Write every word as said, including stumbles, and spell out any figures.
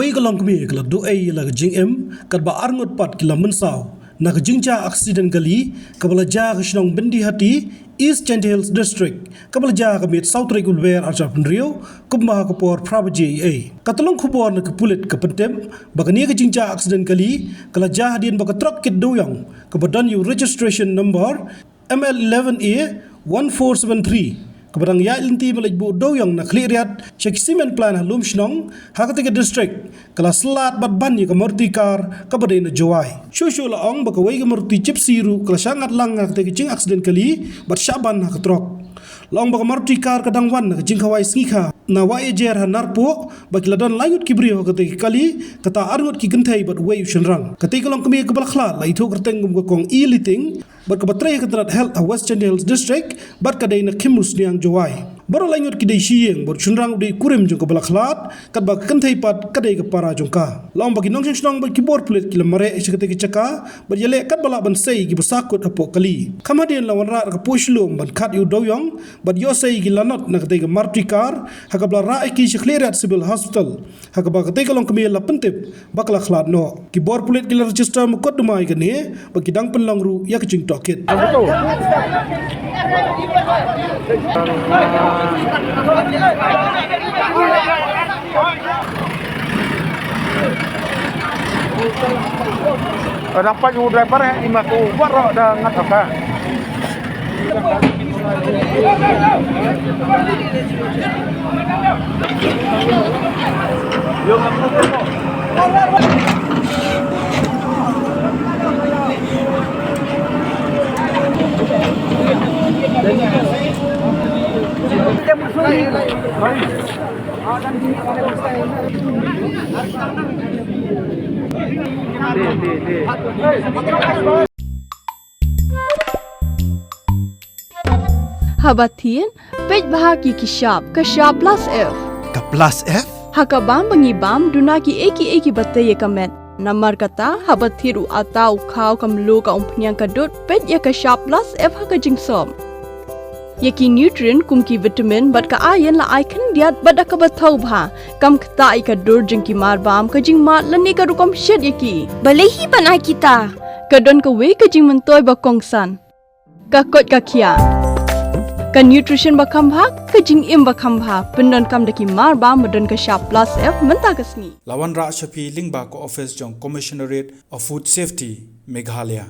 Kawei ka longkmie ka la duh ei ïa la ka jingim katba arngut pat ki la mynsaw na ka jingjia aksiden kali kaba la jia ha ka shnong Byndihati, East Jaintia Hills District, kaba la jia ha ka miet saw tarik u Lber arhajar arphew hynriew, kumba ha ka por phra baje eiei. Ka tyllong khubor na ka pulit ka pyntip ba kane ka jingjia aksiden kali ka la jia hadien ba ka trok kit dewiong kaba don ïa u registration number M L eleven A one four seven three, kaba dang ïaid lynti ban leit buh dewiong na Khliehriat sha ki cement plant ha Lumshnong ha katei ka district, ka la slat bad ban ïa ka Maruti car kaba dei na Jowai. Shuh shuh la ong ba kawei ka Maruti Gypsy ruh ka la shah ngat lang ha katei ka jingaksiden kali bad shah ban ha ka trok. La ong ba ka Maruti car ka dang wan na ka jingkhawai sngi kha na Wahiajer ha Narpuh bad ki la don laingut ki briew ha katei ka kali, kata arngut ki kynthei bad uwei u shynrang. Katei ka longkmie kaba la khlad la ithuh kyrteng kum ka Kong E. Liting bad kaba trei ha ka tnat health ha West Jaintia Hills District bad ka dei na Khimusniang, Jowai. Baroh laingut ki dei shi ïing bad u shynrang u dei u kurim jong kaba la khlad, katba ka kynthei pat ka dei ka para jong ka. La ong ba ki nongshong shnong bad ki bor pulit ki la mareh sha katei ka jaka bad ïaleh katba lah ban sei ïa kiba sahkut hapoh kali. Kham hadien la wanrah da ka Puh Shlum ban khat ïa u dewiong bad ïoh sei ïa ki lanot na katei ka Maruti car, ha kaba la rah ïa ki sha Khliehriat Civil Hospital, ha kaba katei ka longkmie la pyntip ba ka la khlad noh. Ki bor pulit ki la register mukotduma ïa kane bad ki dang pynlong ruh ïa ka jingtohkit. Dapat u driver eh, ima ku baroh da ngat apa. Haba thied, peit bha ïa ki shap, ka shap plus F. Ka plus F? Ha ka bam ba ngi bam, duna kiei kiei kiba tei ïa ka met. Namar kata, haba thied u atta, u khaw, ka mluh, ka umphniang, ka dud, peit ïa ka shap plus F ha ka jingsop. Ïa ki nutrient kum ki vitamin bad ka iron la ai khyndiat bad da kaba thaw bha, kam ktah ïa ka dur jong ki marbam, ka jingmad lane ka rukom shet ïa ki. Balei hi ban ai kita? Ka don kawei ka jingmyntoi ba kongsan. Ka koit ka khiah. Ka nutrition ba kham bha, ka jingim ba kham bha, pyndonkam da ki marbam ba don ka shap plus F mynta ka sngi. La wanrah sha phi lyngba ka office jong Commissionerate of Food Safety, Meghalaya.